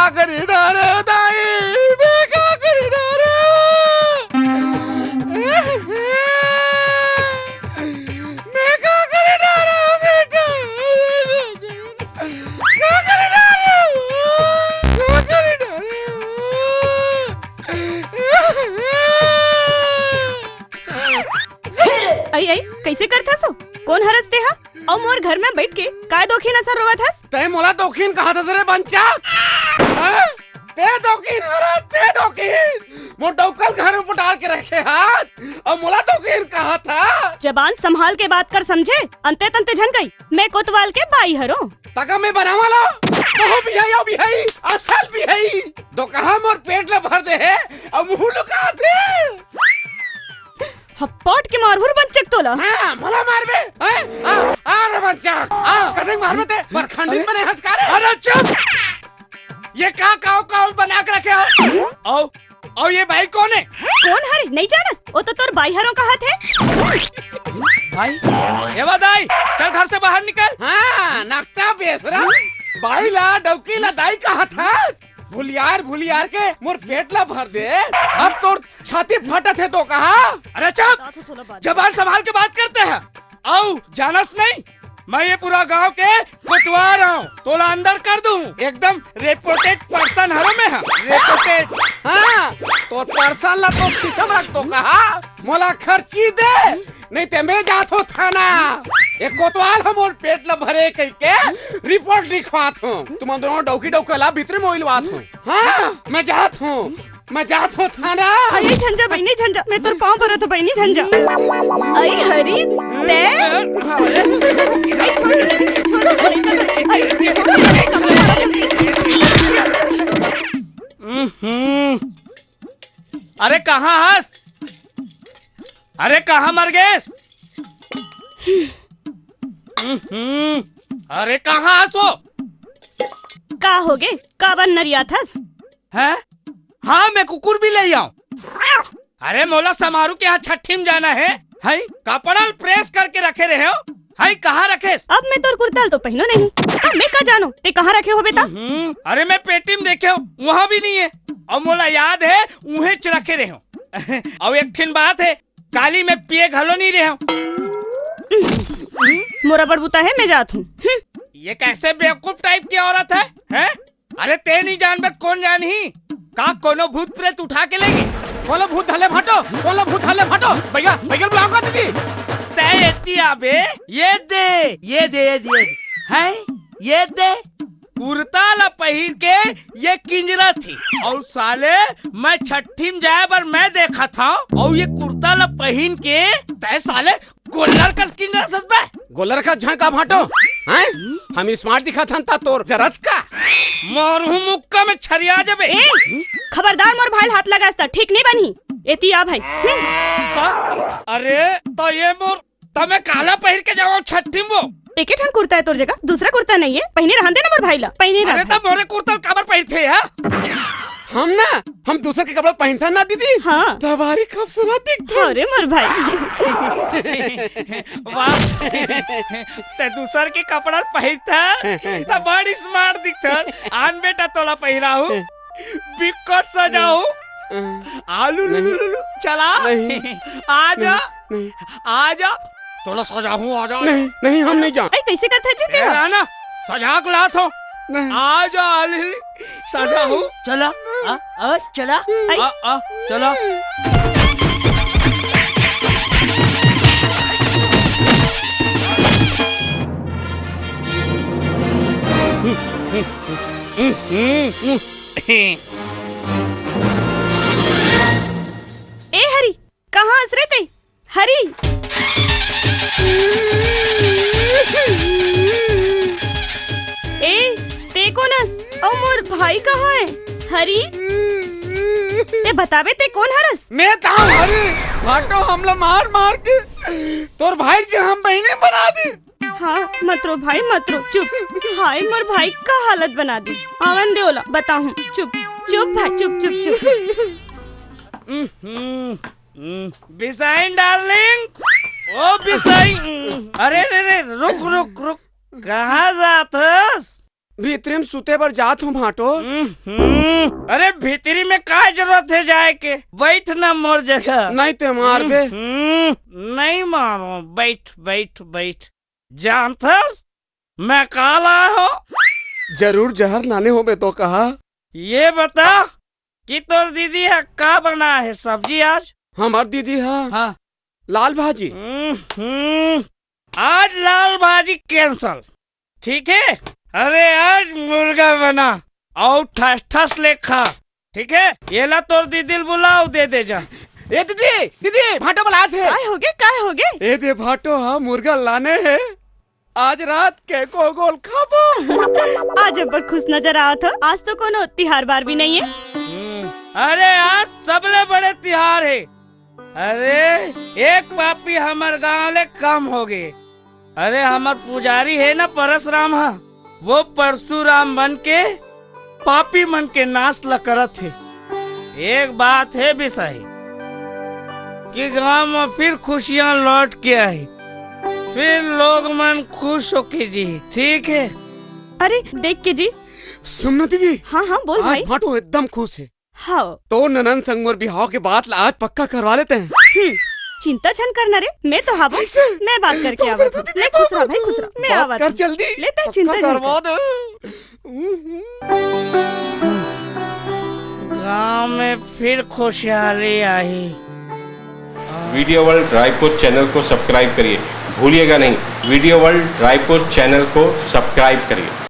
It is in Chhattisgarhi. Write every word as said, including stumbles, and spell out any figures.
का करी डारे दाई, मैं का करी डारे? मैं का करी डारे बेटा? का करी डारे? का करी डारे? अई, अई, कइसे करथस ओ? कोन हरस तेहा? अउ मोर घर में बइठ के काय दोखिन असन रोवत हस? तैं मोला दोखिन कहत हस रे बंचा? हाँ? तैं दोखिन हरस, तैं दोखिन। मोर डौका ल घर में पटाल के रखे हस, अउ मोला दोखिन कहत हस। जबान संभाल के बात कर, समझे? अंते तंते झन कही, मैं कोतवाल के बाई हरों। तका मैं बनावा ला, बहु बिहाई, अउ बिहाई, असल बिहाई। दोकहा मोर पेट ल भर दे हे, अउ मुंह लुकाथे। हप्पट के मारहूं रे बंचक तोला। हाँ, मोला मारबे? हैं? आ, आ रे बंचक, आ, कतेक मारबे तैं? बरखंडी बने हस का रे? अरे चुप! ये का काव काव बना के रखे हो? अउ, अउ ये बाई कोन हे? कोन हरे? नइ जानस? ओ तो तोर बाई हरों कहत हे। बाई? ए वा दाई, चल घर से बाहर निकल। हाँ, नकटा बेसरा। बाई ला, डौकी ला दाई कहत हस। भुलियार, भुलियार के मोर पेट ला भर दे। अब तोर छाती फटत हे तो कहा? अरे चुप! जबान संभाल के बात करते हैं। अउ जानस नहीं, मैं ये पूरा गांव के कोतवार हूँ, तोला अंदर कर दूं, एकदम reputed person हरों मैं, हाँ, reputed। हाँ, तोर person ला तो खिसम रख तो कहा, मोला खर्ची दे, नहीं ते मैं जात हो थाना। एक कोतवाल हम मोर पेट ला भरे कहिके report लिखवात हूँ। तुमन दोनों डौकी डौका ला भीतरे मोइलवात हूँ। हाँ, मैं जात हूँ, मैं जात हूँ थाना। अरे झंझा बहिनी झंझा, मैं तोर पाँव परत हूँ बहिनी झंझा। अई हरी, ते? अरे, छोड़, छोड़, छोड़, अरे, छोड़, हम्म। अरे कहाँ हस? अरे कहाँ मर गेस? हम्म, अरे कहाँ हस वो? का होगे? काबर नरियात हस? हैं? हाँ, मैं कुकुर भी ले आऊं। अरे मोला समारू के यहाँ छट्ठी में जाना है, हैं? कपड़ा ल press करके रखे रहे हो, हैं? कहाँ रखेस? अब मैं तोर कुर्ता ल तो पहिनो नहीं, अब मैं का जानो ते कहाँ रखे होबे ता? हम्म, अरे मैं पेटी में देखे हो, वहाँ भी नहीं है। अउ मोला याद है, उहेच रखे रहे हो। अउ एक ठिन बात है, काली मैं पिए घलो नहीं रहे हो। मोर अब्बड़ बुता है, मैं जात हूँ। हम्म। ये कैसे बेवकूफ type की औरत है, हैं? अरे ते नहीं जानबे त कोन जानही? का कोनो भूत प्रेत उठा के लेगी? कोनो भूत धले भाटो, कोनो भूत धले भाटो। भैया, भैया बुलाओ का दीदी। तै एती आबे, ये दे, ये दे, ये दे, ये दे। हैं? ये दे। कुर्ता ला पहिर के ये किंजरत हे। अउ साले मैं छट्ठी में जाए बर मैं देखत हंव, अउ ये कुर्ता ला पहिन के तै साले गोल्लर कस किंजरत हस बे। गोल्लर कस झन का भाटो, हैं? हम smart दिखत हन ता तोर जरत का? मारहूं मुक्का में छरिया जबे। ए, खबरदार मोर भाई ल हाथ लगास ता ठीक नहीं बनही। एती आ भाई। हम्म। ता, अरे, तो ये मोर, तो मैं काला पहिर के जाऊं छट्ठी में वो? एके ठन कुर्ता है तोर जगह, दूसरा कुर्ता नहीं है, पहिने रहन देना मोर भाई ला, पहिने अरे रहन। तो मोरे कुर्ता काबर पहिरथे यार? हम ना, हम दूसर के कपड़ा पहिनथन ना दीदी। हाँ। तबारी खूबसूरत दिखथे। हाँ रे मोर भाई। वाह, ते दूसर के कपड़ा पहिरथा, त बड़ी smart दिखथस। आन बेटा तोला पहिराहूं, बिकट सजाहूं। आलू लुलु लुलु, चला। नहीं। आजा। नहीं। आजा। तोला सजाहूं, आजा। नहीं, नहीं, हम नहीं जान। अई, कैसे करथे जी ए, तेहा? राना, सजा के लात हो। नहीं। आजा, आलू, सजाहूं। चला, आ, आ, चला। अई। आ, आ, चला। ए हरी, कहाँ हस रे तैं? हरी। ए, तैं कोन हस? अउ मोर भाई कहाँ हे? हरी, तैं बताबे तैं कोन हरस? मैं तैं हरी, भाटो हमला मार मार के तोर भाई के हम बहिनी बना दे। हाँ, मत रो भाई, मत रो, चुप। हाय, मोर भाई का हालत बना दिस। आवन दे ओला, बताहूँ। चुप, चुप भाई, चुप, चुप, चुप। बिसाइन डार्लिंग, ओ बिसाइन, अरे रे रे, रुक, रुक, रुक, कहाँ जात हस? भीतरी में सुते बर जात हूँ भांटो। हम्म, अरे भीतरी में का जरूरत हे जाए के? बैठ ना मोर जगह। नहीं ते मारबे। हम्म, नहीं मारो, बैठ, बैठ, बैठ। जानथस मैं का लाए हूँ? जरूर जहर लाने होबे तो कहा। ये बता कि तोर दीदी ह का बनाए हे सब्जी आज? हमर दीदी ह हाँ। लाल भाजी। हम्म, आज लाल भाजी cancel, ठीक है? अरे आज मुर्गा बना अउ ठस ठस ले खा, ठीक है? ये ला तोर दीदी ल बुलाओ, दे दे जा। ए दीदी, दीदी, भांटो बुलात हे। काय होगे, काय होगे? ए दे भांटो ह मुर्गा लाने हे, आज रात के गोगोल खाबो। आज अब्बड़ खुश नजर आवत हो, आज तो कोनो तिहार बार भी नहीं है। हम्म, अरे आज सबले बड़े तिहार है। अरे एक पापी हमर गांव ले कम होगे। अरे हमर पुजारी हे ना परसराम ह, वो परसुराम बन के पापी मन के नाश ल करत हे। एक बात हे बिसाही कि गांव म फिर खुशियां लौट के आही, फिर लोग मन खुश होके जी, ठीक है? अरे देख के जी। सुन ना दीदी। हाँ हाँ बोल आज भाई। भांटो एकदम खुश है। हाँ। तो ननन संग मोर बिहाव के बात ला आज पक्का करवा लेते हैं। हम्म, चिंता झन करना रे, मैं तो हावो। मैं बात करके आवत हूँ। ले खुश रह भाई, खुश रह। मैं आवत हूँ। जल्दी। ले ते चिंता झन कर। गांव में फिर खुशहाली आही। वीडियो वर्ल्ड रायपुर चैनल को सब्सक्राइब करिए, भूलिएगा नहीं, वीडियो वर्ल्ड रायपुर चैनल को सब्सक्राइब करिए।